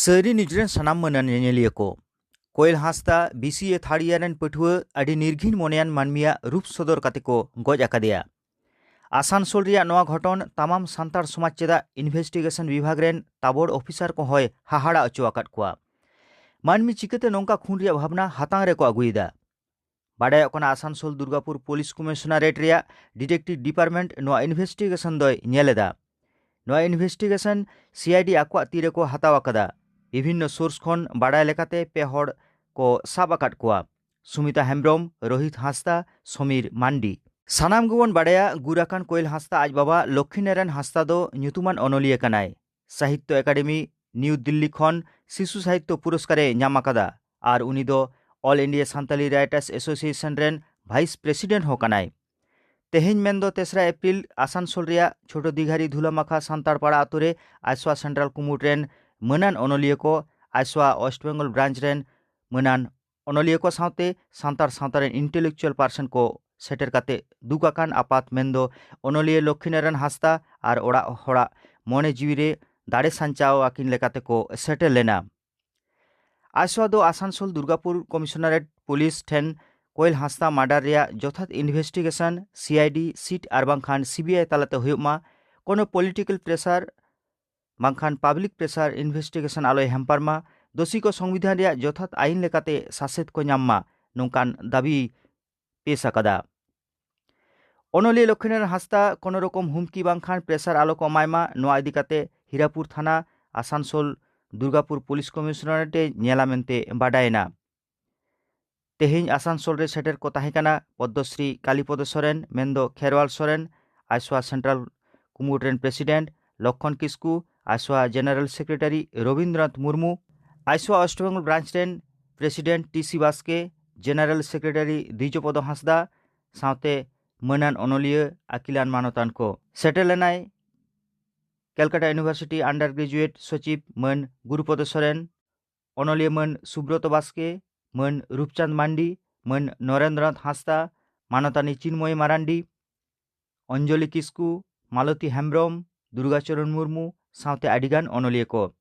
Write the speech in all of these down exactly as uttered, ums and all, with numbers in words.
ᱥᱟᱹᱨᱤ ᱱᱤᱭᱩᱡᱽ ᱨᱮᱱ ᱥᱟᱱᱟᱢ ᱢᱟᱹᱱᱟᱱ ᱧᱮᱧᱮᱞᱤᱭᱟᱹ ᱠᱚ, ᱠᱳᱭᱮᱞ ᱦᱟᱸᱥᱫᱟ ᱵᱤᱥᱤᱮ ᱛᱷᱟᱨᱰ ᱤᱭᱟᱨ ᱨᱮᱱ ᱯᱟᱹᱴᱷᱩᱣᱟᱹ ᱟᱹᱰᱤ ᱱᱤᱨᱜᱷᱤᱱ ᱢᱚᱱᱮᱭᱟᱱ ᱢᱟᱹᱱᱢᱤᱭᱟᱜ ᱨᱩᱯ ᱥᱚᱫᱚᱨ ᱠᱟᱛᱮ ᱠᱚ ᱜᱚᱡ ᱟᱠᱟᱫᱮᱭᱟ᱾ ᱟᱥᱟᱱᱥᱳᱞ ᱨᱮᱭᱟᱜ ᱱᱚᱣᱟ ᱜᱷᱚᱴᱚᱱ ᱛᱟᱢᱟᱢ ᱥᱟᱱᱛᱟᱲ ᱥᱚᱢᱟᱡᱽ ᱪᱮᱫᱟᱜ ᱤᱱᱵᱷᱮᱥᱴᱤᱜᱮᱥᱚᱱ ᱵᱤᱵᱷᱟᱜᱽ ᱨᱮᱱ ᱛᱟᱵᱚᱲ ᱚᱯᱷᱤᱥᱟᱨ ᱠᱚᱦᱚᱸᱭ ᱦᱟᱦᱟᱲᱟ ᱚᱪᱚ ᱟᱠᱟᱫ ᱠᱚᱣᱟ᱾ ᱢᱟᱹᱱᱢᱤ ᱪᱤᱠᱟᱹᱛᱮ ᱱᱚᱝᱠᱟ ᱠᱷᱩᱱ ᱨᱮᱭᱟᱜ ᱵᱷᱟᱵᱽᱱᱟ ᱦᱟᱛᱟᱝ ᱨᱮᱠᱚ ᱟᱹᱜᱩᱭᱮᱫᱟ? ᱵᱟᱰᱟᱭᱚᱜ ᱠᱟᱱᱟ, ᱟᱥᱟᱱᱥᱳᱞ ᱫᱩᱨᱜᱟᱯᱩᱨ ᱯᱩᱞᱤᱥ ᱠᱚᱢᱤᱥᱚᱱᱟᱨᱮᱴ ᱨᱮᱭᱟᱜ ᱰᱤᱴᱮᱠᱴᱤᱵᱷ ᱰᱤᱯᱟᱨᱴᱢᱮᱱᱴ ᱱᱚᱣᱟ ᱤᱱᱵᱷᱮᱥᱴᱤᱜᱮᱥᱚᱱ ᱫᱚᱭ ᱧᱮᱞ ᱮᱫᱟ᱾ ᱱᱚᱣᱟ ᱤᱱᱵᱷᱮᱥᱴᱤᱜᱮᱥᱚᱱ ᱥᱤᱟᱭᱰᱤ ᱟᱠᱚᱣᱟᱜ ᱛᱤ ᱨᱮᱠᱚ ᱦᱟᱛᱟᱣ ᱟᱠᱟᱫᱟ᱾ ᱵᱤᱵᱷᱤᱱᱱᱚ ᱥᱳᱨᱥ ᱠᱷᱚᱱ ᱵᱟᱰᱟᱭ ᱞᱮᱠᱟᱛᱮ ᱯᱮ ᱦᱚᱲ ᱠᱚ ᱥᱟᱵ ᱟᱠᱟᱫ ᱠᱚᱣᱟ, ᱥᱩᱢᱤᱛᱟ ᱦᱮᱢᱵᱨᱚᱢ, ᱨᱳᱦᱤᱛ ᱦᱟᱸᱥᱫᱟ, ᱥᱚᱢᱤᱨ ᱢᱟᱱᱰᱤ᱾ ᱥᱟᱱᱟᱢ ᱜᱮᱵᱚᱱ ᱵᱟᱰᱟᱭᱟ, ᱜᱩᱨ ᱟᱠᱟᱱ ᱠᱳᱭᱮᱞ ᱦᱟᱸᱥᱫᱟ ᱟᱡ ᱵᱟᱵᱟ ᱞᱚᱠᱠᱷᱤᱱᱟᱨᱟᱭᱚᱱ ᱦᱟᱸᱥᱫᱟ ᱫᱚ ᱧᱩᱛᱩᱢᱟᱱ ᱚᱱᱚᱞᱤᱭᱟᱹ ᱠᱟᱱᱟᱭ᱾ ᱥᱟᱦᱤᱛᱛᱚ ᱮᱠᱟᱰᱮᱢᱤ, ᱱᱤᱭᱩ ᱫᱤᱞᱞᱤ ᱠᱷᱚᱱ ᱥᱤᱥᱩ ᱥᱟᱦᱤᱛᱛᱚ ᱯᱩᱨᱚᱥᱠᱟᱨᱮ ᱧᱟᱢ ᱟᱠᱟᱫᱟ ᱟᱨ ᱩᱱᱤ ᱫᱚ all India Santali writers association ᱨᱮᱱ ᱵᱷᱟᱭᱤᱥ ᱯᱨᱮᱥᱤᱰᱮᱱᱴ ᱦᱚᱸ ᱠᱟᱱᱟᱭ᱾ ᱛᱮᱦᱮᱧ ᱢᱮᱱᱫᱚ ᱛᱮᱥᱨᱟ ᱮᱯᱨᱤᱞ ᱟᱥᱟᱱᱥᱳᱞ ᱨᱮᱭᱟᱜ ᱪᱷᱳᱴᱳ ᱫᱤᱜᱷᱟᱨᱤ ᱫᱷᱩᱞᱟᱢᱟᱠᱷᱟ ᱥᱟᱱᱛᱟᱲ ᱯᱟᱲᱟ ᱟᱛᱳ ᱨᱮ ᱟᱭᱥᱣᱟ ᱥᱮᱱᱴᱨᱟᱞ ᱠᱩᱢᱩᱴ ᱨᱮᱱ ᱢᱟᱹᱱᱟᱱ ᱚᱱᱚᱞᱤᱭᱟᱹ ᱠᱚ, ᱟᱭᱥᱣᱟ ᱳᱭᱮᱥᱴ ᱵᱮᱝᱜᱚᱞ ᱵᱨᱟᱧᱪ ᱨᱮᱱ ᱢᱟᱹᱱᱟᱱ ᱚᱱᱚᱞᱤᱭᱟᱹ ᱠᱚ ᱥᱟᱶᱛᱮ ᱥᱟᱱᱛᱟᱲ ᱥᱟᱶᱛᱟ ᱨᱮᱱ ᱤᱱᱴᱮᱞᱮᱠᱪᱩᱣᱟᱞ ᱯᱟᱨᱥᱚᱱ ᱠᱚ ᱥᱮᱴᱮᱨ ᱠᱟᱛᱮ ᱫᱩᱠ ᱟᱠᱟᱱ ᱟᱯᱟᱛ ᱢᱮᱱᱫᱚ ᱚᱱᱚᱞᱤᱭᱟᱹ ᱞᱚᱠᱠᱷᱤᱱᱟᱨᱟᱭᱚᱱ ᱦᱟᱸᱥᱫᱟ ᱟᱨ ᱚᱲᱟᱜ ᱦᱚᱲᱟᱜ ᱢᱚᱱᱮ ᱡᱤᱣᱤ ᱨᱮ ᱫᱟᱲᱮ ᱥᱟᱧᱪᱟᱣ ᱟᱹᱠᱤᱱ ᱞᱮᱠᱟᱛᱮ ᱠᱚ ᱥᱮᱴᱮᱨ ᱞᱮᱱᱟ᱾ ᱟᱭᱥᱣᱟ ᱫᱚ ᱟᱥᱟᱱᱥᱳᱞ ᱫᱩᱨᱜᱟᱯᱩᱨ ᱠᱚᱢᱤᱥᱚᱱᱟᱨᱮᱴ ᱯᱩᱞᱤᱥ ᱴᱷᱮᱱ ᱠᱳᱭᱮᱞ ᱦᱟᱸᱥᱫᱟ ᱢᱟᱨᱰᱟᱨ ᱨᱮᱭᱟᱜ ᱡᱚᱛᱷᱟᱛ ᱤᱱᱵᱷᱮᱥᱴᱤᱜᱮᱥᱚᱱ ᱥᱤᱟᱭᱰᱤ ᱥᱤᱴ ᱟᱨ ᱵᱟᱝᱠᱷᱟᱱ ᱥᱤᱵᱤᱟᱭ ᱛᱟᱞᱟᱛᱮ ᱦᱩᱭᱩᱜ ᱢᱟ, ᱠᱳᱱᱳ ᱯᱚᱞᱤᱴᱤᱠᱟᱞ ᱯᱨᱮᱥᱟᱨ ᱵᱟᱝᱠᱷᱟᱱ ᱯᱟᱵᱽᱞᱤᱠ ᱯᱨᱮᱥᱟᱨ ᱤᱱᱵᱷᱮᱥᱴᱤᱜᱮᱥᱚᱱ ᱟᱞᱚᱭ ᱦᱮᱢᱯᱟᱨ ᱢᱟ, ᱫᱳᱥᱤ ᱠᱚ ᱥᱚᱝᱵᱤᱫᱷᱟᱱ ᱨᱮᱭᱟᱜ ᱡᱚᱛᱷᱟᱛ ᱟᱭᱤᱱ ᱞᱮᱠᱟᱛᱮ ᱥᱟᱥᱮᱛ ᱠᱚ ᱧᱟᱢ ᱢᱟ, ᱱᱚᱝᱠᱟᱱ ᱫᱟᱹᱵᱤ ᱯᱮᱥ ᱟᱠᱟᱫᱟ᱾ ᱚᱱᱚᱞᱤᱭᱟᱹ ᱞᱚᱠᱠᱷᱤᱱᱟᱨᱟᱭᱚᱱ ᱦᱟᱸᱥᱫᱟ ᱠᱳᱱᱳ ᱨᱚᱠᱚᱢ ᱦᱩᱢᱠᱤ ᱵᱟᱝᱠᱷᱟᱱ ᱯᱨᱮᱥᱟᱨ ᱟᱞᱚ ᱠᱚ ᱮᱢᱟᱭ ᱢᱟ, ᱱᱚᱣᱟ ᱤᱫᱤ ᱠᱟᱛᱮ ᱦᱤᱨᱟᱯᱩᱨ ᱛᱷᱟᱱᱟ ᱟᱥᱟᱱᱥᱳᱞ ᱫᱩᱨᱜᱟᱯᱩᱨ ᱯᱩᱞᱤᱥ ᱠᱚᱢᱤᱥᱚᱱᱟᱨᱮᱴ ᱮ ᱧᱮᱞᱟ ᱢᱮᱱᱛᱮ ᱵᱟᱰᱟᱭᱮᱱᱟ᱾ ᱛᱮᱦᱮᱧ ᱟᱥᱟᱱᱥᱳᱞ ᱨᱮ ᱥᱮᱴᱮᱨ ᱠᱚ ᱛᱟᱦᱮᱸ ᱠᱟᱱᱟ ᱯᱚᱫᱽᱢᱚᱥᱨᱤ ᱠᱟᱞᱤᱯᱚᱫᱚ ᱥᱚᱨᱮᱱ, ᱢᱮᱱᱫᱚ ᱠᱷᱮᱨᱣᱟᱞ ᱥᱚᱨᱮᱱ, ᱟᱭᱥᱣᱟ ᱥᱮᱱᱴᱨᱟᱞ ᱠᱩᱢᱩᱴ ᱨᱮᱱ ᱯᱨᱮᱥᱤᱰᱮᱱᱴ ᱞᱚᱠᱠᱷᱚᱱ ᱠᱤᱥᱠᱩ, ᱟᱭᱥᱣᱟ ᱡᱮᱱᱟᱨᱮᱞ ᱥᱮᱠᱨᱮᱴᱟᱨᱤ ᱨᱚᱵᱤᱱᱫᱨᱚᱱᱟᱛᱷ ᱢᱩᱨᱢᱩ, ᱟᱭᱥᱣᱟ ᱳᱭᱮᱥᱴ ᱵᱮᱝᱜᱚᱞ ᱵᱨᱟᱧᱪ ᱨᱮᱱ president T C Baske, general secretary Dwijapada Hansda ᱥᱟᱶᱛᱮ ᱢᱟᱹᱱᱟᱱ ᱚᱱᱚᱞᱤᱭᱟᱹ, ᱟᱹᱠᱤᱞᱟᱱ ᱢᱟᱱᱚᱛᱟᱱ ᱠᱚ᱾ ᱥᱮᱴᱮᱨ ᱞᱮᱱᱟᱭ ᱠᱮᱞᱠᱟᱴᱟ ᱤᱭᱩᱱᱤᱵᱷᱟᱨᱥᱤᱴᱤ ᱟᱱᱰᱟᱨ ᱜᱨᱮᱡᱩᱭᱮᱴ ᱥᱚᱪᱤᱵᱽ ᱢᱟᱹᱱ ᱜᱩᱨᱩᱯᱚᱫᱚ ᱥᱚᱨᱮᱱ, ᱚᱱᱚᱞᱤᱭᱟᱹ ᱢᱟᱹᱱ ᱥᱩᱵᱨᱚᱛᱚ ᱵᱟᱥᱠᱮ, ᱢᱟᱹᱱ ᱨᱩᱯᱪᱟᱸᱫᱽ ᱢᱟᱱᱰᱤ, ᱢᱟᱹᱱ ᱱᱚᱨᱮᱱᱫᱨᱚᱱᱟᱛᱷ ᱦᱟᱸᱥᱫᱟ, ᱢᱟᱱᱚᱛᱟᱱᱤ ᱪᱤᱱᱢᱚᱭ ᱢᱟᱨᱟᱱᱰᱤ, ᱚᱧᱡᱚᱞᱤ ᱠᱤᱥᱠᱩ, ᱢᱟᱞᱚᱛᱤ ᱦᱮᱢᱵᱨᱚᱢ, ᱫᱩᱨᱜᱟᱪᱚᱨᱚᱱ ᱢᱩᱨᱢᱩ ᱥᱟᱶᱛᱮ ᱟᱹᱰᱤᱜᱟᱱ ᱚᱱᱚᱞᱤᱭᱟᱹ ᱠᱚ᱾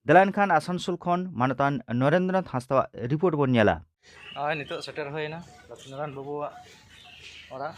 ᱫᱮᱞᱟ ᱮᱱᱠᱷᱟᱱ ᱟᱥᱟᱱᱥᱳᱞ ᱠᱷᱚᱱ ᱢᱟᱱᱚᱛᱟᱱ ᱱᱚᱨᱮᱱᱫᱨᱚᱱᱟᱛᱷ ᱦᱟᱸᱥᱫᱟᱣᱟᱜ ᱨᱤᱯᱳᱨᱴ ᱵᱚᱱ ᱧᱮᱞᱟ᱾ ᱦᱳᱭ, ᱱᱤᱛᱚᱜ ᱥᱮᱴᱮᱨ ᱦᱩᱭᱱᱟ ᱞᱚᱠᱷᱢᱤᱱᱟᱨᱟᱭᱚᱱ ᱵᱟᱹᱵᱩᱣᱟᱜ ᱚᱲᱟᱜ᱾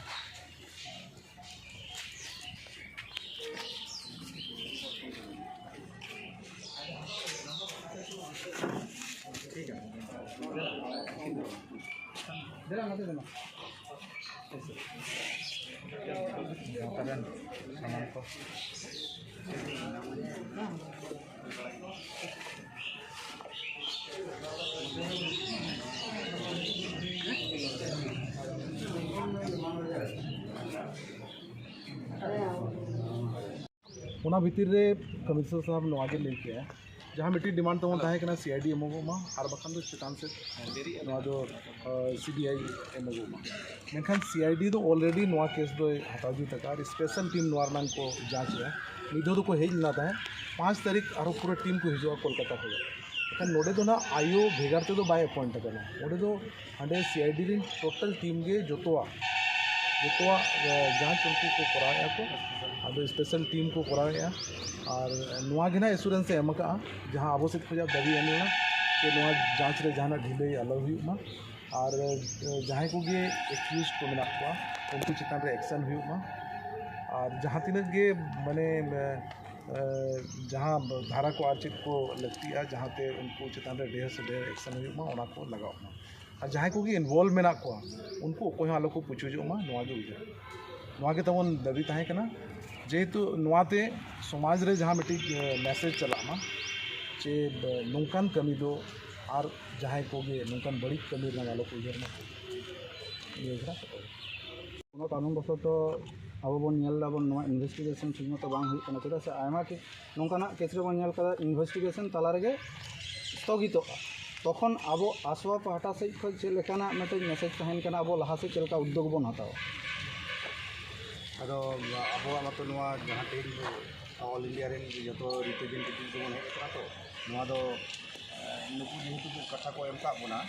ᱚᱱᱟ ᱵᱷᱤᱛᱤᱨ ᱨᱮ ᱠᱚᱢᱤᱥᱚᱱᱟᱨ ᱥᱟᱦᱟᱵ ᱱᱚᱣᱟ ᱜᱮ ᱞᱟᱹᱭ ᱠᱮᱜᱼᱟ, ᱡᱟᱦᱟᱸ ᱢᱤᱫᱴᱤᱡ ᱰᱤᱢᱟᱱᱰ ᱛᱟᱵᱚᱱ ᱛᱟᱦᱮᱸ ᱠᱟᱱᱟ, ᱥᱤ ᱟᱭ ᱰᱤ ᱮᱢᱚᱜᱚᱜ ᱢᱟ, ᱟᱨ ᱵᱟᱠᱷᱟᱱ ᱫᱚ ᱪᱮᱛᱟᱱ ᱥᱮᱫ ᱱᱚᱣᱟ ᱫᱚ, ᱟᱸ, ᱥᱤ ᱵᱤ ᱟᱭ ᱮᱢᱚᱜᱚᱜ ᱢᱟ᱾ ᱢᱮᱱᱠᱷᱟᱱ ᱥᱤ ᱟᱭ ᱰᱤ ᱫᱚ already ᱱᱚᱣᱟ ᱠᱮᱥ ᱫᱚᱭ ᱦᱟᱛᱟᱣ ᱡᱩᱛ ᱟᱠᱟᱫᱼᱟ ᱟᱨ ᱥᱯᱮᱥᱟᱞ ᱴᱤᱢ ᱱᱚᱣᱟ ᱨᱮᱱᱟᱜ ᱠᱚ ᱡᱟᱸᱪ ᱮᱜᱼᱟ᱾ ᱢᱤᱫ ᱫᱷᱟᱣ ᱫᱚᱠᱚ ᱦᱮᱡ ᱞᱮᱱᱟ ᱛᱟᱦᱮᱸᱫ, ᱯᱟᱸᱪ ᱛᱟᱹᱨᱤᱠᱷ ᱟᱨᱦᱚᱸ ᱯᱩᱨᱟᱹ ᱴᱤᱢ ᱠᱚ ᱦᱤᱡᱩᱜᱼᱟ ᱠᱳᱞᱠᱟᱛᱟ ᱠᱷᱚᱱ᱾ ᱮᱱᱠᱷᱟᱱ ᱱᱚᱰᱮ ᱫᱚ ᱱᱟᱜ ᱟᱭᱳ ᱵᱷᱮᱜᱟᱨ ᱛᱮᱫᱚ ᱵᱟᱭ ᱮᱯᱚᱭᱮᱱᱴ ᱟᱠᱟᱱᱟ, ᱚᱸᱰᱮ ᱫᱚ ᱦᱟᱸᱰᱮ ᱥᱤ ᱟᱭ ᱰᱤ ᱨᱮᱱ ᱴᱳᱴᱟᱞ ᱴᱤᱢ ᱜᱮ ᱡᱚᱛᱚᱣᱟᱜ, ᱡᱚᱛᱚᱣᱟᱜ, ᱮ, ᱡᱟᱸᱪ ᱩᱱᱠᱩ ᱠᱚ ᱠᱚᱨᱟᱣᱮᱫᱼᱟ ᱠᱚ᱾ ᱟᱫᱚ ᱥᱯᱮᱥᱟᱞ ᱴᱤᱢ ᱠᱚ ᱠᱚᱨᱟᱣᱮᱫᱼᱟ᱾ ᱟᱨ ᱱᱚᱣᱟ ᱜᱮ ᱱᱟᱜ ᱮᱥᱩᱨᱮᱱᱥ ᱮ ᱮᱢ ᱟᱠᱟᱫᱼᱟ, ᱡᱟᱦᱟᱸ ᱟᱵᱚ ᱥᱮᱫ ᱠᱷᱚᱱᱟᱜ ᱫᱟᱹᱵᱤ ᱮᱢ ᱞᱮᱱᱟ, ᱡᱮ ᱱᱚᱣᱟ ᱡᱟᱸᱪ ᱨᱮ ᱡᱟᱦᱟᱱᱟᱜ ᱰᱷᱤᱞᱟᱹᱭ ᱟᱞᱚ ᱦᱩᱭᱩᱜ ᱢᱟ᱾ ᱟᱨ, ᱮ, ᱡᱟᱦᱟᱸᱭ ᱠᱚᱜᱮ ᱮᱠᱤᱭᱩᱡᱽ ᱠᱚ ᱢᱮᱱᱟᱜ ᱠᱚᱣᱟ, ᱩᱱᱠᱩ ᱪᱮᱛᱟᱱ ᱨᱮ ᱮᱠᱥᱮᱱ ᱦᱩᱭᱩᱜ ᱢᱟ᱾ ᱟᱨ ᱡᱟᱦᱟᱸ ᱛᱤᱱᱟᱹᱜ ᱜᱮ, ᱢᱟᱱᱮ, ᱮ, ᱮ, ᱡᱟᱦᱟᱸ ᱫᱷᱟᱨᱟ ᱠᱚ ᱟᱨ ᱪᱮᱫ ᱠᱚ ᱞᱟᱹᱠᱛᱤᱜᱼᱟ, ᱡᱟᱦᱟᱸᱛᱮ ᱩᱱᱠᱩ ᱪᱮᱛᱟᱱ ᱨᱮ ᱰᱷᱮᱨ ᱥᱮ ᱰᱷᱮᱨ ᱮᱠᱥᱮᱱ ᱦᱩᱭᱩᱜ ᱢᱟ, ᱚᱱᱟ ᱠᱚ ᱞᱟᱜᱟᱣᱜ ᱢᱟ᱾ ᱟᱨ ᱡᱟᱦᱟᱸᱭ ᱠᱚᱜᱮ ᱤᱱᱵᱷᱚᱞᱵᱷ ᱢᱮᱱᱟᱜ ᱠᱚᱣᱟ, ᱩᱱᱠᱩ ᱚᱠᱚᱭ ᱦᱚᱸ ᱟᱞᱚ ᱠᱚ ᱯᱩᱪᱩᱡᱚᱜ ᱢᱟ, ᱱᱚᱣᱟ ᱜᱮ ᱩᱭᱦᱟᱹᱨ᱾ ᱱᱚᱣᱟ ᱜᱮ ᱛᱟᱵᱚᱱ ᱫᱟᱹᱵᱤ ᱛᱟᱦᱮᱸ ᱠᱟᱱᱟ᱾ ᱡᱮᱦᱮᱛᱩ ᱱᱚᱣᱟᱛᱮ ᱥᱚᱢᱟᱡᱽ ᱨᱮ ᱡᱟᱦᱟᱸ ᱢᱤᱫᱴᱤᱡ, ᱮ, ᱢᱮᱥᱮᱡᱽ ᱪᱟᱞᱟᱜ ᱢᱟ, ᱡᱮ, ᱮ, ᱱᱚᱝᱠᱟᱱ ᱠᱟᱹᱢᱤ ᱫᱚ ᱟᱨ ᱡᱟᱦᱟᱸᱭ ᱠᱚᱜᱮ ᱱᱚᱝᱠᱟᱱ ᱵᱟᱹᱲᱤᱡ ᱠᱟᱹᱢᱤ ᱨᱮᱱᱟᱜ ᱟᱞᱚ ᱠᱚ ᱩᱭᱦᱟᱹᱨ ᱢᱟ, ᱱᱤᱭᱟᱹ ᱜᱮ ᱱᱟᱜ ᱠᱟᱛᱷᱟ ᱫᱚ᱾ ᱠᱳᱱᱳ ᱠᱟᱨᱚᱱ ᱵᱚᱥᱚᱛᱚ ᱟᱵᱚ ᱵᱚᱱ ᱧᱮᱞ ᱫᱟᱵᱚᱱ, ᱱᱚᱣᱟ ᱤᱱᱵᱷᱮᱥᱴᱤᱜᱮᱥᱚᱱ ᱴᱷᱤᱠ ᱢᱚᱛᱚ ᱵᱟᱝ ᱦᱩᱭᱩᱜ ᱠᱟᱱᱟ, ᱪᱮᱫᱟᱜ ᱥᱮ ᱟᱭᱢᱟ ᱠᱤ-, ᱱᱚᱝᱠᱟᱱᱟᱜ ᱠᱮᱥ ᱨᱮᱵᱚᱱ ᱧᱮᱞ ᱠᱟᱫᱟ, ᱤᱱᱵᱷᱮᱥᱴᱤᱜᱮᱥᱚᱱ ᱛᱟᱞᱟ ᱨᱮᱜᱮ ᱥᱛᱷᱚᱜᱤᱛᱚᱜᱼᱟ᱾ ᱛᱚᱠᱷᱚᱱ ᱟᱵᱚ ᱟᱥᱣᱟ ᱯᱟᱦᱴᱟ ᱥᱮᱫ ᱠᱷᱚᱱ ᱪᱮᱫ ᱞᱮᱠᱟᱱᱟᱜ ᱢᱤᱫᱴᱮᱱ ᱢᱮᱥᱮᱡᱽ ᱛᱟᱦᱮᱱ ᱠᱟᱱᱟ, ᱟᱵᱚ ᱞᱟᱦᱟ ᱥᱮᱫ ᱪᱮᱫ ᱞᱮᱠᱟ ᱩᱫᱽᱫᱳᱜᱽ ᱵᱚᱱ ᱦᱟᱛᱟᱣᱟ? ᱟᱫᱚ ᱟᱵᱚᱣᱟᱜ ᱢᱟᱛᱚ ᱱᱚᱣᱟ ᱡᱟᱦᱟᱸ ᱛᱮᱦᱮᱧ ᱚᱞ ᱤᱱᱰᱤᱭᱟ ᱨᱮᱱ ᱡᱚᱛᱚ ᱨᱤᱯᱨᱮᱡᱮᱱᱴᱮᱴᱤᱵᱷ ᱠᱚᱵᱚᱱ ᱦᱮᱡ ᱟᱠᱟᱱᱟ, ᱛᱚ ᱱᱚᱣᱟ ᱫᱚ, ᱮ, ᱱᱩᱠᱩ ᱡᱮᱦᱮᱛᱩ ᱠᱚ ᱠᱟᱛᱷᱟ ᱠᱚ ᱮᱢ ᱠᱟᱜ ᱵᱚᱱᱟ,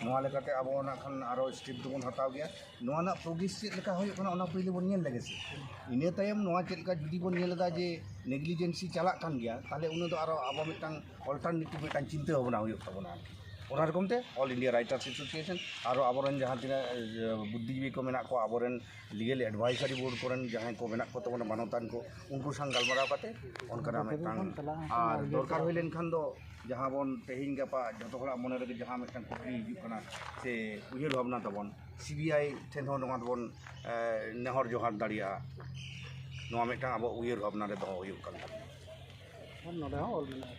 ᱱᱚᱣᱟ ᱞᱮᱠᱟᱛᱮ ᱟᱵᱚ ᱱᱟᱜ ᱠᱷᱟᱱ ᱟᱨᱚ ᱥᱴᱮᱯ ᱫᱚᱵᱚᱱ ᱦᱟᱛᱟᱣ ᱜᱮᱭᱟ᱾ ᱱᱚᱣᱟ ᱨᱮᱱᱟᱜ ᱯᱨᱚᱜᱨᱮᱥ ᱪᱮᱫ ᱞᱮᱠᱟ ᱦᱩᱭᱩᱜ ᱠᱟᱱᱟ, ᱚᱱᱟ ᱯᱳᱭᱞᱳ ᱵᱚᱱ ᱧᱮᱞ ᱞᱮᱜᱮ ᱥᱮ᱾ ᱤᱱᱟᱹ ᱛᱟᱭᱚᱢ ᱱᱚᱣᱟ ᱪᱮᱫ ᱞᱮᱠᱟ ᱡᱩᱫᱤ ᱵᱚᱱ ᱧᱮᱞ ᱮᱫᱟ ᱡᱮ ᱱᱮᱜᱽᱞᱤᱡᱮᱱᱥᱤ ᱪᱟᱞᱟᱜ ᱠᱟᱱ ᱜᱮᱭᱟ, ᱛᱟᱦᱚᱞᱮ ᱩᱱᱟᱹ ᱫᱚ ᱟᱨᱚ ᱟᱵᱚ ᱢᱤᱫᱴᱟᱝ ᱚᱞᱴᱟᱨᱱᱮᱴᱤᱵᱷ ᱢᱤᱫᱴᱟᱝ ᱪᱤᱱᱛᱟᱹ ᱵᱷᱟᱵᱽᱱᱟ ᱦᱩᱭᱩᱜ ᱛᱟᱵᱚᱱᱟ ᱟᱨᱠᱤ᱾ ᱚᱱᱟ ᱨᱚᱠᱚᱢ ᱛᱮ All India Writers Association ᱟᱨᱚ ᱟᱵᱚᱨᱮᱱ ᱡᱟᱦᱟᱸ ᱛᱤᱱᱟᱹᱜ, ᱮ, ᱵᱩᱫᱽᱫᱷᱤᱡᱤᱵᱤ ᱠᱚ ᱢᱮᱱᱟᱜ ᱠᱚᱣᱟ, ᱟᱵᱚᱨᱮᱱ ᱞᱤᱜᱟᱞ ᱮᱰᱵᱷᱟᱭᱡᱟᱨᱤ ᱵᱳᱨᱰ ᱠᱚᱨᱮᱱ ᱡᱟᱦᱟᱸᱭ ᱠᱚ ᱢᱮᱱᱟᱜ ᱠᱚ ᱛᱟᱵᱚᱱᱟ, ᱢᱟᱱᱚᱛᱟᱱ ᱠᱚ, ᱩᱱᱠᱩ ᱥᱟᱶ ᱜᱟᱞᱢᱟᱨᱟᱣ ᱠᱟᱛᱮ ᱚᱱᱠᱟᱱᱟᱜ ᱢᱤᱫᱴᱟᱝ, ᱟᱨ ᱫᱚᱨᱠᱟᱨ ᱦᱩᱭ ᱞᱮᱱᱠᱷᱟᱱ ᱫᱚ ᱡᱟᱦᱟᱸ ᱵᱚᱱ ᱛᱮᱦᱮᱧ ᱜᱟᱯᱟ ᱡᱚᱛᱚ ᱦᱚᱲᱟᱜ ᱢᱚᱱᱮ ᱨᱮᱜᱮ ᱡᱟᱦᱟᱸ ᱢᱤᱫᱴᱟᱝ ᱠᱩᱠᱞᱤ ᱦᱤᱡᱩᱜ ᱠᱟᱱᱟ ᱥᱮ ᱩᱭᱦᱟᱹᱨ ᱵᱷᱟᱵᱽᱱᱟ ᱛᱟᱵᱚᱱ, ᱥᱤᱵᱤᱟᱭ ᱴᱷᱮᱱ ᱦᱚᱸ ᱱᱚᱣᱟ ᱫᱚᱵᱚᱱ, ᱮ, ᱱᱮᱦᱚᱨ ᱡᱚᱦᱟᱨ ᱫᱟᱲᱮᱭᱟᱜᱼᱟ᱾ ᱱᱚᱣᱟ ᱢᱤᱫᱴᱟᱝ ᱟᱵᱚ ᱩᱭᱦᱟᱹᱨ ᱵᱷᱟᱵᱽᱱᱟ ᱨᱮ ᱫᱚᱦᱚ ᱦᱩᱭᱩᱜ ᱠᱟᱱ ᱛᱟᱵᱚᱱᱟ᱾ ᱟᱨ ᱱᱚᱰᱮ ᱦᱚᱸ ᱚᱞ ᱢᱮᱱᱟᱜᱼᱟ᱾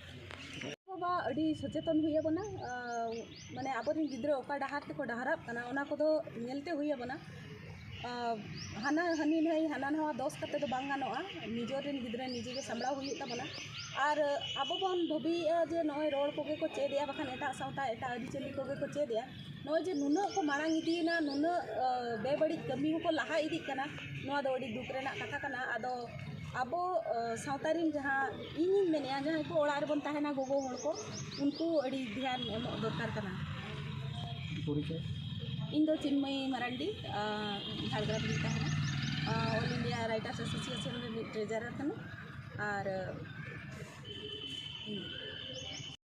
ᱵᱟᱵᱟ ᱟᱹᱰᱤ ᱥᱚᱪᱮᱛᱚᱱ ᱦᱩᱭ ᱟᱵᱚᱱᱟ, ᱟᱸ, ᱢᱟᱱᱮ ᱟᱵᱚᱨᱮᱱ ᱜᱤᱫᱽᱨᱟᱹ ᱚᱠᱟ ᱰᱟᱦᱟᱨ ᱛᱮᱠᱚ ᱰᱟᱦᱟᱨᱟᱜ ᱠᱟᱱᱟ, ᱚᱱᱟ ᱠᱚᱫᱚ ᱧᱮᱞᱛᱮ ᱦᱩᱭ ᱟᱵᱚᱱᱟ᱾ ᱟᱸ, ᱦᱟᱱᱟ ᱦᱟᱹᱱᱤ ᱱᱟᱹᱭ ᱦᱟᱱᱟ ᱱᱟᱣᱟ ᱫᱚᱥ ᱠᱟᱛᱮ ᱫᱚ ᱵᱟᱝ ᱜᱟᱱᱚᱜᱼᱟ, ᱱᱤᱡᱮᱨ ᱨᱮᱱ ᱜᱤᱫᱽᱨᱟᱹ ᱱᱤᱡᱮ ᱜᱮ ᱥᱟᱢᱵᱲᱟᱣ ᱦᱩᱭᱩᱜ ᱛᱟᱵᱚᱱᱟ᱾ ᱟᱨ ᱟᱵᱚ ᱵᱚᱱ ᱵᱷᱟᱹᱵᱤᱭᱮᱫᱼᱟ ᱡᱮ ᱱᱚᱜᱼᱚᱭ ᱨᱚᱲ ᱠᱚᱜᱮ ᱠᱚ ᱪᱮᱫ ᱮᱫᱼᱟ, ᱵᱟᱠᱷᱟᱱ ᱮᱴᱟᱜ ᱥᱟᱶᱛᱟ ᱮᱴᱟᱜ ᱟᱹᱨᱤᱪᱟᱹᱞᱤ ᱠᱚᱜᱮ ᱠᱚ ᱪᱮᱫ ᱮᱫᱼᱟ᱾ ᱱᱚᱜᱼᱚᱭ ᱡᱮ ᱱᱩᱱᱟᱹᱜ ᱠᱚ ᱢᱟᱲᱟᱝ ᱤᱫᱤᱭᱮᱱᱟ, ᱱᱩᱱᱟᱹᱜ, ᱟᱸ, ᱵᱮᱵᱟᱹᱲᱤᱡ ᱠᱟᱹᱢᱤ ᱦᱚᱸᱠᱚ ᱞᱟᱦᱟ ᱤᱫᱤᱜ ᱠᱟᱱᱟ, ᱱᱚᱣᱟ ᱫᱚ ᱟᱹᱰᱤ ᱫᱩᱠ ᱨᱮᱱᱟᱜ ᱠᱟᱛᱷᱟ ᱠᱟᱱᱟ᱾ ᱟᱫᱚ ᱟᱵᱚ, ᱟᱸ, ᱥᱟᱶᱛᱟ ᱨᱮᱱ ᱡᱟᱦᱟᱸ ᱤᱧᱤᱧ ᱢᱮᱱᱮᱫᱼᱟ, ᱡᱟᱦᱟᱸᱭ ᱠᱚ ᱚᱲᱟᱜ ᱨᱮᱵᱚᱱ ᱛᱟᱦᱮᱱᱟ, ᱜᱚᱜᱚ ᱦᱚᱲ ᱠᱚ, ᱩᱱᱠᱩ ᱟᱹᱰᱤ ᱫᱷᱮᱭᱟᱱ ᱮᱢᱚᱜ ᱫᱚᱨᱠᱟᱨ ᱠᱟᱱᱟ᱾ ᱯᱚᱨᱤᱪᱚᱭ? ᱤᱧ ᱫᱚ ᱪᱤᱱᱢᱚᱭᱤ ᱢᱟᱨᱟᱱᱰᱤ, ᱟᱸ, ᱡᱷᱟᱲᱜᱨᱟᱢ ᱨᱤᱧ ᱛᱟᱦᱮᱱᱟ᱾ ᱟᱸ, All India Writers Association ᱨᱤᱱᱤᱡ ᱴᱨᱮᱡᱟᱨᱟᱨ ᱠᱟᱱᱟ᱾ ᱟᱨ,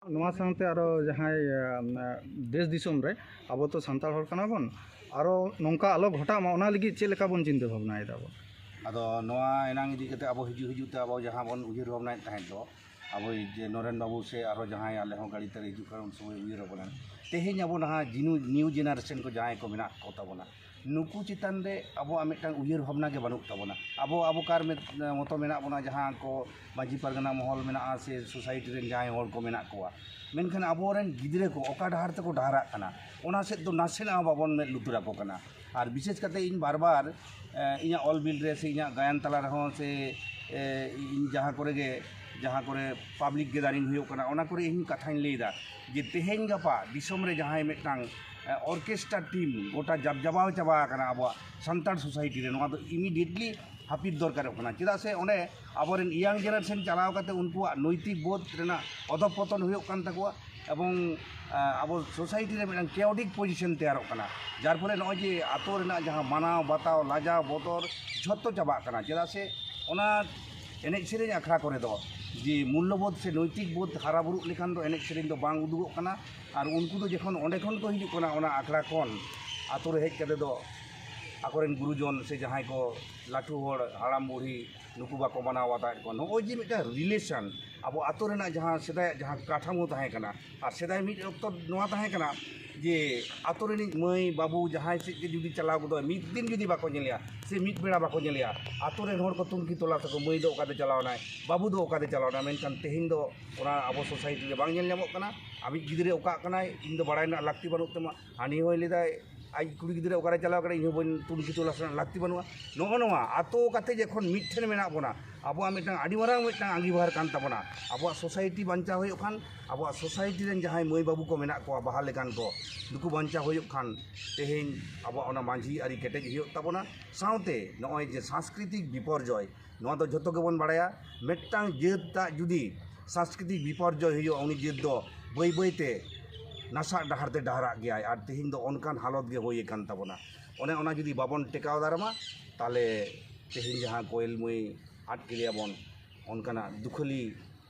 ᱟᱸ, ᱱᱚᱣᱟ ᱥᱟᱶᱛᱮ ᱟᱨᱚ ᱡᱟᱦᱟᱸᱭ, ᱟᱸ, ᱫᱮᱥ ᱫᱤᱥᱚᱢ ᱨᱮ ᱟᱵᱚ ᱛᱚ ᱥᱟᱱᱛᱟᱲ ᱦᱚᱲ ᱠᱟᱱᱟ ᱵᱚᱱ, ᱟᱨᱚ ᱱᱚᱝᱠᱟ ᱟᱞᱚ ᱜᱷᱚᱴᱟᱜ ᱢᱟ, ᱚᱱᱟ ᱞᱟᱹᱜᱤᱫ ᱪᱮᱫ ᱞᱮᱠᱟ ᱵᱚᱱ ᱪᱤᱱᱛᱟᱹ ᱵᱷᱟᱵᱽᱱᱟᱭᱮᱫᱟ ᱵᱚᱱ? ᱟᱫᱚ ᱱᱚᱣᱟ ᱮᱱᱟᱝ ᱤᱫᱤ ᱠᱟᱛᱮ ᱟᱵᱚ ᱦᱤᱡᱩᱜ ᱦᱤᱡᱩᱜ ᱛᱮ ᱟᱵᱚ ᱡᱟᱦᱟᱸ ᱵᱚᱱ ᱩᱭᱦᱟᱹᱨ ᱵᱷᱟᱵᱽᱱᱟᱭᱮᱫ ᱛᱟᱦᱮᱸᱫ ᱫᱚ, ᱟᱵᱚ ᱡᱮ ᱱᱚᱨᱮᱱ ᱵᱟᱹᱵᱩ ᱥᱮ ᱟᱨᱚ ᱡᱟᱦᱟᱸᱭ ᱟᱞᱮ ᱦᱚᱸ ᱜᱟᱹᱲᱤ ᱛᱮᱞᱮ ᱦᱤᱡᱩᱜ ᱠᱟᱱᱟ, ᱩᱱ ᱥᱚᱢᱚᱭ ᱩᱭᱦᱟᱹᱨ ᱟᱵᱚᱱᱟ᱾ ᱛᱮᱦᱮᱧ ᱟᱵᱚ ᱱᱟᱦᱟᱜ ᱡᱤᱱᱩ-, ᱱᱤᱭᱩ ᱡᱮᱱᱟᱨᱮᱥᱚᱱ ᱠᱚ ᱡᱟᱦᱟᱸᱭ ᱠᱚ ᱢᱮᱱᱟᱜ ᱠᱚ ᱛᱟᱵᱚᱱᱟ, ᱱᱩᱠᱩ ᱪᱮᱛᱟᱱ ᱨᱮ ᱟᱵᱚᱣᱟᱜ ᱢᱤᱫᱴᱟᱝ ᱩᱭᱦᱟᱹᱨ ᱵᱷᱟᱵᱽᱱᱟ ᱜᱮ ᱵᱟᱹᱱᱩᱜ ᱛᱟᱵᱚᱱᱟ᱾ ᱟᱵᱚ ᱟᱵᱚ ᱠᱟᱨ ᱢᱮ-, ᱢᱚᱛᱚ ᱢᱮᱱᱟᱜ ᱵᱚᱱᱟ, ᱡᱟᱦᱟᱸ ᱠᱚ ᱢᱟᱹᱡᱷᱤ ᱯᱟᱨᱜᱟᱱᱟ ᱢᱚᱦᱚᱞ ᱢᱮᱱᱟᱜᱼᱟ ᱥᱮ ᱥᱳᱥᱟᱭᱴᱤ ᱨᱮᱱ ᱡᱟᱦᱟᱸᱭ ᱦᱚᱲ ᱠᱚ ᱢᱮᱱᱟᱜ ᱠᱚᱣᱟ, ᱢᱮᱱᱠᱷᱟᱱ ᱟᱵᱚᱨᱮᱱ ᱜᱤᱫᱽᱨᱟᱹ ᱠᱚ ᱚᱠᱟ ᱰᱟᱦᱟᱨ ᱛᱮᱠᱚ ᱰᱟᱦᱟᱨᱟᱜ ᱠᱟᱱᱟ, ᱚᱱᱟ ᱥᱮᱫ ᱫᱚ ᱱᱟᱥᱮᱱᱟᱜ ᱦᱚᱸ ᱵᱟᱵᱚᱱ ᱢᱮᱫ ᱞᱩᱛᱩᱨ ᱟᱠᱚ ᱠᱟᱱᱟ᱾ ᱟᱨ ᱵᱤᱥᱮᱥ ᱠᱟᱛᱮ ᱤᱧ ᱵᱟᱨ ᱵᱟᱨ, ᱮ, ᱤᱧᱟᱹᱜ ᱚᱞ ᱵᱤᱞ ᱨᱮ ᱥᱮ ᱤᱧᱟᱹᱜ ᱜᱟᱭᱟᱱ ᱛᱟᱞᱟ ᱨᱮᱦᱚᱸ ᱥᱮ, ᱮ, ᱤᱧ ᱡᱟᱦᱟᱸ ᱠᱚᱨᱮ ᱜᱮ, ᱡᱟᱦᱟᱸ ᱠᱚᱨᱮ ᱯᱟᱵᱽᱞᱤᱠ ᱜᱮᱫᱟᱨᱤᱝ ᱦᱩᱭᱩᱜ ᱠᱟᱱᱟ, ᱚᱱᱟ ᱠᱚᱨᱮ ᱤᱧ ᱠᱟᱛᱷᱟᱧ ᱞᱟᱹᱭᱫᱟ ᱡᱮ ᱛᱮᱦᱮᱧ ᱜᱟᱯᱟ ᱫᱤᱥᱚᱢ ᱨᱮ ᱡᱟᱦᱟᱸᱭ ᱢᱤᱫᱴᱟᱝ, ᱮ, ᱚᱨᱠᱮᱥᱴᱨᱟ ᱴᱤᱢ ᱜᱚᱴᱟ ᱡᱟᱵᱽᱡᱟᱵᱟᱣ ᱪᱟᱵᱟ ᱟᱠᱟᱱᱟ ᱟᱵᱚᱣᱟᱜ ᱥᱟᱱᱛᱟᱲ ᱥᱳᱥᱟᱭᱴᱤ ᱨᱮ, ᱱᱚᱣᱟ ᱫᱚ ᱤᱢᱤᱰᱤᱭᱮᱴᱞᱤ ᱦᱟᱹᱯᱤᱫ ᱫᱚᱨᱠᱟᱨᱚᱜ ᱠᱟᱱᱟ᱾ ᱪᱮᱫᱟᱜ ᱥᱮ ᱚᱸᱰᱮ ᱟᱵᱚᱨᱮᱱ ᱤᱭᱟᱝ ᱡᱮᱱᱟᱨᱮᱥᱚᱱ ᱪᱟᱞᱟᱣ ᱠᱟᱛᱮ ᱩᱱᱠᱩᱣᱟᱜ ᱱᱳᱭᱛᱤᱠ ᱵᱳᱫᱷ ᱨᱮᱱᱟᱜ ᱚᱫᱷᱚᱯᱚᱛᱚᱱ ᱦᱩᱭᱩᱜ ᱠᱟᱱ ᱛᱟᱠᱚᱣᱟ᱾ ᱮᱵᱚᱝ ᱟᱵᱚ ᱥᱳᱥᱟᱭᱤᱴᱤ ᱨᱮ ᱢᱤᱫᱴᱟᱝ ᱠᱮᱣᱰᱤᱠ ᱯᱚᱡᱤᱥᱚᱱ ᱛᱮᱭᱟᱨᱚᱜ ᱠᱟᱱᱟ, ᱡᱟᱨ ᱯᱷᱚᱞᱮ ᱱᱚᱜᱼᱚᱭ ᱡᱮ ᱟᱛᱳ ᱨᱮᱱᱟᱜ ᱡᱟᱦᱟᱸ ᱢᱟᱱᱟᱣ ᱵᱟᱛᱟᱣ, ᱞᱟᱡᱟᱣ ᱵᱚᱛᱚᱨ, ᱡᱷᱚᱛᱚ ᱪᱟᱵᱟᱜ ᱠᱟᱱᱟ᱾ ᱪᱮᱫᱟᱜ ᱥᱮ ᱚᱱᱟ ᱮᱱᱮᱡ ᱥᱮᱨᱮᱧ ᱟᱠᱷᱲᱟ ᱠᱚᱨᱮ ᱫᱚ ᱡᱮ ᱢᱩᱞᱞᱚᱵᱳᱫᱷ ᱥᱮ ᱱᱳᱭᱛᱤᱠ ᱵᱳᱫᱷ ᱦᱟᱨᱟ ᱵᱩᱨᱩᱜ ᱞᱮᱠᱷᱟᱱ ᱫᱚ ᱮᱱᱮᱡ ᱥᱮᱨᱮᱧ ᱫᱚ ᱵᱟᱝ ᱩᱫᱩᱜᱚᱜ ᱠᱟᱱᱟ᱾ ᱟᱨ ᱩᱱᱠᱩ ᱫᱚ ᱡᱚᱠᱷᱚᱱ ᱚᱸᱰᱮ ᱠᱷᱚᱱ ᱠᱚ ᱦᱤᱡᱩᱜ ᱠᱟᱱᱟ, ᱚᱱᱟ ᱟᱠᱷᱲᱟ ᱠᱷᱚᱱ ᱟᱛᱳ ᱨᱮ ᱦᱮᱡ ᱠᱟᱛᱮ ᱫᱚ ᱟᱠᱚᱨᱮᱱ ᱜᱩᱨᱩᱡᱚᱱ ᱥᱮ ᱡᱟᱦᱟᱸᱭ ᱠᱚ ᱞᱟᱹᱴᱩ ᱦᱚᱲ, ᱦᱟᱲᱟᱢ ᱵᱩᱲᱦᱤ, ᱱᱩᱠᱩ ᱵᱟᱠᱚ ᱢᱟᱱᱟᱣ ᱵᱟᱛᱟᱣᱮᱫ ᱠᱚᱣᱟ᱾ ᱱᱚᱜᱼᱚᱭ ᱡᱮ ᱢᱤᱫᱴᱟᱝ ᱨᱤᱞᱮᱥᱚᱱ, ᱟᱵᱚ ᱟᱛᱳ ᱨᱮᱱᱟᱜ ᱡᱟᱦᱟᱸ ᱥᱮᱫᱟᱭᱟᱜ ᱡᱟᱦᱟᱸ ᱠᱟᱴᱷᱟᱢᱳ ᱛᱟᱦᱮᱸ ᱠᱟᱱᱟ, ᱟᱨ ᱥᱮᱫᱟᱭ ᱢᱤᱫ ᱚᱠᱛᱚ ᱱᱚᱣᱟ ᱛᱟᱦᱮᱸ ᱠᱟᱱᱟ ᱡᱮ ᱟᱛᱳ ᱨᱤᱱᱤᱡ ᱢᱟᱹᱭ ᱵᱟᱹᱵᱩ ᱡᱟᱦᱟᱸᱭ ᱥᱮᱫ ᱜᱮ ᱡᱩᱫᱤ ᱪᱟᱞᱟᱣ ᱜᱚᱫᱚᱜᱼᱟᱭ, ᱢᱤᱫ ᱫᱤᱱ ᱡᱩᱫᱤ ᱵᱟᱠᱚ ᱧᱮᱞᱮᱭᱟ ᱥᱮ ᱢᱤᱫ ᱵᱮᱲᱟ ᱵᱟᱠᱚ ᱧᱮᱞᱮᱭᱟ, ᱟᱛᱳ ᱨᱮᱱ ᱦᱚᱲ ᱠᱚ ᱛᱩᱱᱠᱷᱤ ᱛᱚᱞᱟᱥ ᱟᱠᱚ, ᱢᱟᱹᱭ ᱫᱚ ᱚᱠᱟᱛᱮ ᱪᱟᱞᱟᱣ ᱮᱱᱟᱭ, ᱵᱟᱹᱵᱩ ᱫᱚ ᱚᱠᱟᱛᱮ ᱪᱟᱞᱟᱣ ᱮᱱᱟᱭ᱾ ᱢᱮᱱᱠᱷᱟᱱ ᱛᱮᱦᱮᱧ ᱫᱚ ᱚᱱᱟ ᱟᱵᱚ ᱥᱳᱥᱟᱭᱤᱴᱤ ᱨᱮ ᱵᱟᱝ ᱧᱮᱞ ᱧᱟᱢᱚᱜ ᱠᱟᱱᱟ᱾ ᱟᱢᱤᱡ ᱜᱤᱫᱽᱨᱟᱹ ᱚᱠᱟᱜ ᱠᱟᱱᱟᱭ, ᱤᱧ ᱫᱚ ᱵᱟᱲᱟᱭ ᱨᱮᱱᱟᱜ ᱞᱟᱹᱠᱛᱤ ᱵᱟᱹᱱᱩᱜ ᱛᱟᱢᱟ᱾ ᱦᱟᱹᱱᱤ ᱦᱚᱸᱭ ᱞᱟᱹᱭᱫᱟᱭ, ᱟᱡ ᱠᱩᱲᱤ ᱜᱤᱫᱽᱨᱟᱹ ᱚᱠᱟᱨᱮ ᱪᱟᱞᱟᱣ ᱠᱟᱱᱟ, ᱤᱧ ᱦᱚᱸ ᱵᱟᱹᱧ ᱛᱩᱱᱠᱷᱤ ᱛᱚᱞᱟᱥ ᱨᱮᱱᱟᱜ ᱞᱟᱹᱠᱛᱤ ᱵᱟᱹᱱᱩᱜᱼᱟ᱾ ᱱᱚᱜᱼᱚ ᱱᱚᱣᱟ ᱟᱛᱳ ᱠᱟᱛᱮ ᱡᱚᱠᱷᱚᱱ ᱢᱤᱫ ᱴᱷᱮᱱ ᱢᱮᱱᱟᱜ ᱵᱚᱱᱟ, ᱟᱵᱚᱣᱟᱜ ᱢᱤᱫᱴᱟᱝ ᱟᱹᱰᱤ ᱢᱟᱨᱟᱝ ᱢᱤᱫᱴᱟᱝ ᱟᱸᱜᱤᱵᱷᱟᱨ ᱠᱟᱱ ᱛᱟᱵᱚᱱᱟ᱾ ᱟᱵᱚᱣᱟᱜ ᱥᱳᱥᱟᱭᱤᱴᱤ ᱵᱟᱧᱪᱟᱣ ᱦᱩᱭᱩᱜ ᱠᱷᱟᱱ, ᱟᱵᱚᱣᱟᱜ ᱥᱳᱥᱟᱭᱤᱴᱤ ᱨᱮᱱ ᱡᱟᱦᱟᱸᱭ ᱢᱟᱹᱭ ᱵᱟᱹᱵᱩ ᱠᱚ ᱢᱮᱱᱟᱜ ᱠᱚᱣᱟ, ᱵᱟᱦᱟ ᱞᱮᱠᱟᱱ ᱠᱚ, ᱱᱩᱠᱩ ᱵᱟᱧᱪᱟᱣ ᱦᱩᱭᱩᱜ ᱠᱷᱟᱱ ᱛᱮᱦᱮᱧ ᱟᱵᱚᱣᱟᱜ ᱚᱱᱟ ᱢᱟᱹᱡᱷᱤ ᱟᱹᱨᱤ ᱠᱮᱴᱮᱡ ᱦᱩᱭᱩᱜ ᱛᱟᱵᱚᱱᱟ᱾ ᱥᱟᱶᱛᱮ ᱱᱚᱜᱼᱚᱭ ᱡᱮ ᱥᱟᱝᱥᱠᱨᱤᱛᱤᱠ ᱵᱤᱯᱚᱨᱡᱚᱭ, ᱱᱚᱣᱟ ᱫᱚ ᱡᱷᱚᱛᱚ ᱜᱮᱵᱚᱱ ᱵᱟᱲᱟᱭᱟ, ᱢᱤᱫᱴᱟᱝ ᱡᱟᱹᱛᱟᱜ ᱡᱩᱫᱤ ᱥᱟᱝᱥᱠᱨᱤᱛᱤᱠ ᱵᱤᱯᱚᱨᱡᱚᱭ ᱦᱩᱭᱩᱜᱼᱟ, ᱩᱱᱤ ᱡᱟᱹᱛ ᱫᱚ ᱵᱟᱹᱭ ᱵᱟᱹᱭ ᱛᱮ ᱱᱟᱥᱟᱜ ᱰᱟᱦᱟᱨ ᱛᱮ ᱰᱟᱦᱟᱨᱟᱜ ᱜᱮᱭᱟᱭ᱾ ᱟᱨ ᱛᱮᱦᱮᱧ ᱫᱚ ᱚᱱᱠᱟᱱ ᱦᱟᱞᱚᱛ ᱜᱮ ᱦᱩᱭ ᱟᱠᱟᱱ ᱛᱟᱵᱚᱱᱟ᱾ ᱚᱱᱮ ᱚᱱᱟ ᱡᱩᱫᱤ ᱵᱟᱵᱚᱱ ᱴᱮᱠᱟᱣ ᱫᱟᱨᱟᱢᱟ, ᱛᱟᱦᱚᱞᱮ ᱛᱮᱦᱮᱧ ᱡᱟᱦᱟᱸ ᱠᱳᱭᱮᱞ ᱢᱟᱹᱭ ᱟᱫ ᱠᱮᱫᱮᱭᱟᱵᱚᱱ, ᱚᱱᱠᱟᱱᱟᱜ ᱫᱩᱠᱷᱟᱹᱞᱤ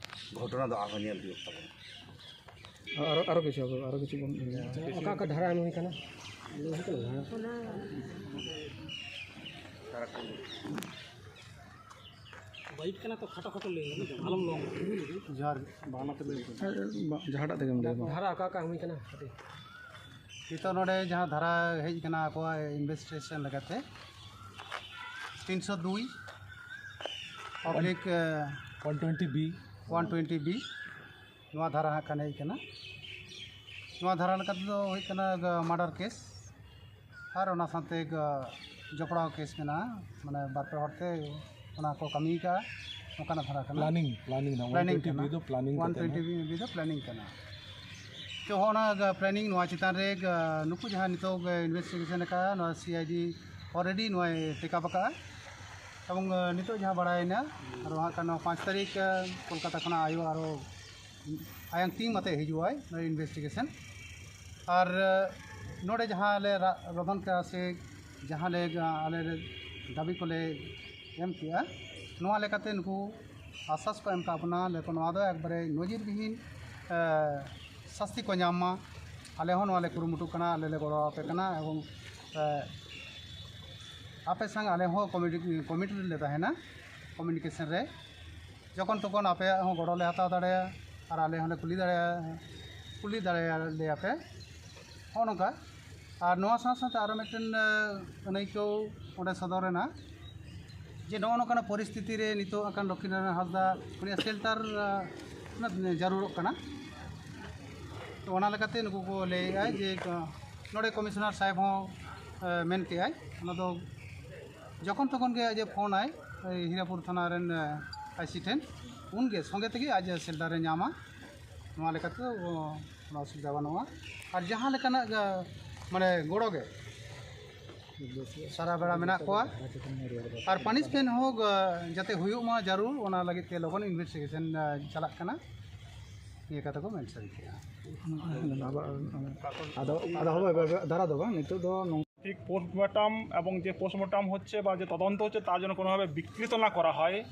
ᱜᱷᱚᱴᱚᱱᱟ ᱫᱚ ᱟᱨᱦᱚᱸ ᱧᱮᱞ ᱦᱩᱭᱩᱜ ᱛᱟᱵᱚᱱᱟ᱾ ᱟᱨᱚ, ᱟᱨᱚ ᱠᱤᱪᱷᱩ, ᱟᱨᱚ ᱠᱤᱪᱷᱩ ᱵᱚᱱ ᱚᱠᱟ ᱚᱠᱟ ᱫᱷᱟᱨᱟ ᱮᱢ ᱦᱩᱭ ᱠᱟᱱᱟ? ᱵᱟᱭᱤᱴ ᱠᱟᱱᱟ ᱛᱚ, ᱠᱷᱟᱴᱚ ᱠᱷᱟᱴᱚ ᱞᱟᱹᱭ ᱢᱮ, ᱟᱞᱚᱢ ᱞᱚᱝ᱾ ᱡᱚᱦᱟᱨ, ᱵᱟᱝᱞᱟ ᱛᱮ ᱞᱟᱹᱭ ᱢᱮ᱾ ᱡᱟᱦᱟᱸᱴᱟᱜ ᱛᱮᱜᱮᱢ ᱞᱟᱹᱭ ᱢᱟ᱾ ᱫᱷᱟᱨᱟ ᱚᱠᱟ ᱚᱠᱟ ᱦᱩᱭ ᱠᱟᱱᱟ ᱠᱟᱹᱴᱤᱡ? ᱱᱤᱛᱚᱜ ᱱᱚᱰᱮ ᱡᱟᱦᱟᱸ ᱫᱷᱟᱨᱟ ᱦᱮᱡ ᱠᱟᱱᱟ ᱟᱠᱚᱣᱟᱜ ᱤᱱᱵᱷᱮᱥᱴᱤᱜᱮᱥᱚᱱ ᱞᱮᱠᱟᱛᱮ, ᱛᱤᱱᱥᱚ ᱫᱩᱭ oblique one twenty B, one twenty B, ᱱᱚᱣᱟ ᱫᱷᱟᱨᱟ ᱦᱟᱸᱜ ᱠᱷᱟᱱ ᱦᱮᱡ ᱠᱟᱱᱟ᱾ ᱱᱚᱣᱟ ᱫᱷᱟᱨᱟ ᱞᱮᱠᱟ ᱛᱮᱫᱚ ᱦᱩᱭᱩᱜ ᱠᱟᱱᱟ ᱢᱟᱨᱰᱟᱨ ᱠᱮᱥ, ᱟᱨ ᱚᱱᱟ ᱥᱟᱶᱛᱮ ᱡᱚᱯᱲᱟᱣ ᱠᱮᱥ ᱢᱮᱱᱟᱜᱼᱟ, ᱢᱟᱱᱮ ᱵᱟᱨ ᱯᱮ ᱦᱚᱲ ᱛᱮ ᱚᱱᱟ ᱠᱚ ᱠᱟᱹᱢᱤ ᱠᱟᱜᱼᱟ, ᱱᱚᱝᱠᱟᱱᱟᱜ ᱫᱷᱟᱨᱟ ᱠᱟᱱᱟ᱾ ᱯᱞᱟᱱᱤᱝ, ᱯᱞᱟᱱᱤᱝ ᱱᱟ, ᱯᱞᱟᱱᱤᱝ ᱠᱟᱱᱟ᱾ ᱫᱚ ᱯᱞᱟᱱᱤᱝ ᱠᱟᱛᱮ ᱚᱣᱟᱱ ᱴᱩᱭᱮᱱᱴᱤ ᱵᱤ ᱫᱚ ᱯᱞᱟᱱᱤᱝ ᱠᱟᱱᱟ᱾ ᱛᱚ, ᱦᱚᱸ, ᱚᱱᱟ ᱯᱞᱟᱱᱤᱝ, ᱱᱚᱣᱟ ᱪᱮᱛᱟᱱ ᱨᱮ ᱱᱩᱠᱩ ᱡᱟᱦᱟᱸ ᱱᱤᱛᱚᱜ ᱤᱱᱵᱷᱮᱥᱴᱤᱜᱮᱥᱚᱱ ᱟᱠᱟᱫᱼᱟ ᱱᱚᱣᱟ ᱥᱤ ᱟᱭ ᱰᱤ, ᱚᱞᱨᱮᱰᱤ ᱱᱚᱣᱟᱭ ᱴᱮᱠ ᱟᱯ ᱟᱠᱟᱫᱼᱟ᱾ ᱮᱵᱚᱝ ᱱᱤᱛᱚᱜ ᱡᱟᱦᱟᱸ ᱵᱟᱲᱟᱭᱮᱱᱟ, ᱟᱨ ᱦᱟᱸᱜ ᱠᱷᱟᱱ ᱱᱚᱣᱟ ᱯᱟᱸᱪ ᱛᱟᱹᱨᱤᱠᱷ ᱠᱳᱞᱠᱟᱛᱟ ᱠᱷᱚᱱᱟᱜ ᱟᱭᱳ ᱟᱨᱚ ᱟᱭᱟᱝ ᱴᱤᱢ ᱟᱛᱮ ᱦᱤᱡᱩᱜᱼᱟᱭ ᱱᱚᱰᱮ ᱤᱱᱵᱷᱮᱥᱴᱤᱜᱮᱥᱚᱱ᱾ ᱟᱨ ᱱᱚᱰᱮ ᱡᱟᱦᱟᱸ ᱞᱮ ᱨᱟ- ᱨᱚᱫᱚᱱ ᱠᱮᱜᱼᱟ ᱥᱮ ᱡᱟᱦᱟᱸ ᱞᱮ ᱟᱞᱮ ᱞᱮ ᱫᱟᱹᱵᱤ ᱠᱚᱞᱮ ᱮᱢ ᱠᱮᱜᱼᱟ, ᱱᱚᱣᱟ ᱞᱮᱠᱟᱛᱮ ᱱᱩᱠᱩ ᱟᱥᱥᱟᱥ ᱠᱚ ᱮᱢ ᱠᱟᱜ ᱵᱚᱱᱟ, ᱞᱟᱹᱭ ᱠᱚ ᱱᱚᱣᱟ ᱫᱚ ᱮᱠᱵᱟᱨᱮ ᱱᱚᱡᱤᱨ ᱵᱤᱦᱤᱱ ᱥᱟᱹᱥᱛᱤ ᱠᱚ ᱧᱟᱢ ᱢᱟ᱾ ᱟᱞᱮ ᱦᱚᱸ ᱱᱚᱣᱟ ᱞᱮ ᱠᱩᱨᱩᱢᱩᱴᱩᱜ ᱠᱟᱱᱟ, ᱟᱞᱮ ᱞᱮ ᱜᱚᱲᱚ ᱟᱯᱮ ᱠᱟᱱᱟ᱾ ᱮᱵᱚᱝ ᱟᱯᱮ ᱥᱟᱝ ᱟᱞᱮ ᱦᱚᱸ ᱠᱚᱢᱤᱴᱤ ᱠᱚᱢᱤᱴᱤ ᱨᱮᱞᱮ ᱛᱟᱦᱮᱱᱟ, ᱠᱚᱢᱤᱭᱩᱱᱤᱠᱮᱥᱚᱱ ᱨᱮ᱾ ᱡᱚᱠᱷᱚᱱ ᱛᱚᱠᱷᱚᱱ ᱟᱯᱮᱭᱟᱜ ᱦᱚᱸ ᱜᱚᱲᱚ ᱞᱮ ᱦᱟᱛᱟᱣ ᱫᱟᱲᱮᱭᱟᱜᱼᱟ ᱟᱨ ᱟᱞᱮ ᱦᱚᱸᱞᱮ ᱠᱩᱞᱤ ᱫᱟᱲᱮᱭᱟᱜᱼᱟ, ᱠᱩᱞᱤ ᱫᱟᱲᱮᱭᱟᱞᱮᱭᱟ ᱯᱮ, ᱱᱚᱜᱼᱚ ᱱᱚᱝᱠᱟ᱾ ᱟᱨ ᱱᱚᱣᱟ ᱥᱟᱶ ᱥᱟᱶᱛᱮ ᱟᱨᱚ ᱢᱤᱫᱴᱮᱱ ᱟᱹᱱᱟᱹᱭᱠᱟᱹᱣ ᱚᱸᱰᱮ ᱥᱚᱫᱚᱨ ᱮᱱᱟ ᱡᱮ ᱱᱚᱜᱼᱚ ᱱᱚᱝᱠᱟᱱᱟᱜ ᱯᱚᱨᱤᱥᱛᱷᱤᱛᱤ ᱨᱮ ᱱᱤᱛᱚᱜ ᱟᱠᱟᱱ ᱞᱚᱠᱠᱷᱤᱱᱟᱨᱟᱭᱚᱱ ᱦᱟᱸᱥᱫᱟ ᱩᱱᱤᱭᱟᱜ ᱥᱮᱞᱴᱟᱨ ᱡᱟᱹᱨᱩᱲᱚᱜ ᱠᱟᱱᱟ᱾ ᱛᱚ ᱚᱱᱟ ᱞᱮᱠᱟᱛᱮ ᱱᱩᱠᱩ ᱠᱚ ᱞᱟᱹᱭᱮᱫᱼᱟ ᱡᱮ ᱱᱚᱰᱮ ᱠᱚᱢᱤᱥᱚᱱᱟᱨ ᱥᱟᱦᱮᱵᱽ ᱦᱚᱸ ᱢᱮᱱ ᱠᱮᱜᱼᱟᱭ, ᱚᱱᱟ ᱫᱚ ᱡᱚᱠᱷᱚᱱ ᱛᱚᱠᱷᱚᱱ ᱜᱮ ᱟᱡ ᱮ ᱯᱷᱳᱱᱟᱭ ᱦᱤᱨᱟᱯᱩᱨ ᱛᱷᱟᱱᱟ ᱨᱮᱱ ᱟᱭᱥᱤ ᱴᱷᱮᱱ, ᱩᱱᱜᱮ ᱥᱚᱸᱜᱮ ᱛᱮᱜᱮ ᱟᱡ ᱥᱮᱞᱴᱟᱨᱮ ᱧᱟᱢᱟ᱾ ᱱᱚᱣᱟ ᱞᱮᱠᱟᱛᱮ ᱫᱚ ᱠᱳᱱᱳ ᱚᱥᱩᱵᱤᱫᱷᱟ ᱵᱟᱹᱱᱩᱜᱼᱟ᱾ ᱟᱨ ᱡᱟᱦᱟᱸ ᱞᱮᱠᱟᱱᱟᱜ ᱢᱟᱱᱮ ᱜᱚᱲᱚ ᱜᱮ ᱥᱟᱨᱟ ᱵᱮᱲᱟ ᱢᱮᱱᱟᱜ ᱠᱚᱣᱟ᱾ ᱟᱨ ᱯᱟᱱᱤᱥᱢᱮᱱᱴ ᱦᱚᱸ ᱡᱟᱛᱮ ᱦᱩᱭᱩᱜ ᱢᱟ ᱡᱟᱹᱨᱩᱲ, ᱚᱱᱟ ᱞᱟᱹᱜᱤᱫ ᱛᱮ ᱞᱚᱜᱚᱱ ᱤᱱᱵᱷᱮᱥᱴᱤᱜᱮᱥᱚᱱ ᱪᱟᱞᱟᱜ ᱠᱟᱱᱟ᱾ ᱱᱤᱭᱟᱹ ᱠᱟᱛᱷᱟ ᱠᱚ ᱢᱮᱱ ᱥᱟᱹᱨᱤ ᱠᱮᱜᱼᱟ᱾ ᱟᱫᱚ ᱟᱫᱚ ᱦᱳᱭ, ᱫᱷᱟᱨᱟ ᱫᱚ ᱵᱟᱝ, ᱱᱤᱛᱚᱜ ᱫᱚ ᱱᱚᱝ- ঠিক পোস্টমর্টম এবং যে পোস্টমর্টম হচ্ছে বা যে তদন্ত হচ্ছে, তার জন্য কোনোভাবে বিকৃত না করা হয়,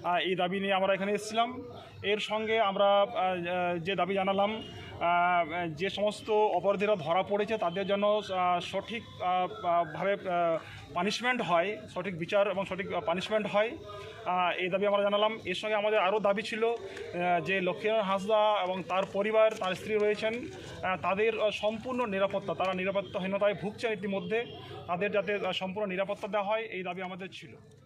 আহ, এই দাবি নিয়ে আমরা এখানে এসেছিলাম। এর সঙ্গে আমরা, আহ, আহ, যে দাবি জানালাম, আহ, যে সমস্ত অপরাধীরা ধরা পড়েছে, তাদের জন্য, আহ, সঠিক, আহ, আহ, ভাবে, আহ, পানিশমেন্ট হয়, সঠিক বিচার এবং সঠিক, আহ, পানিশমেন্ট হয়। আহ, এই দাবি আমরা জানালাম। এর সঙ্গে আমাদের আরও দাবি ছিল, আহ, যে লক্ষ্মীনারায়ণ হাঁসদা এবং তার পরিবার, তার স্ত্রী রয়েছেন, আহ, তাদের, আহ, সম্পূর্ণ নিরাপত্তা, তারা নিরাপত্তাহীনতায় ভুগছেন ইতিমধ্যে, তাদের যাতে, আহ, সম্পূর্ণ নিরাপত্তা দেওয়া হয়, এই দাবি আমাদের ছিল।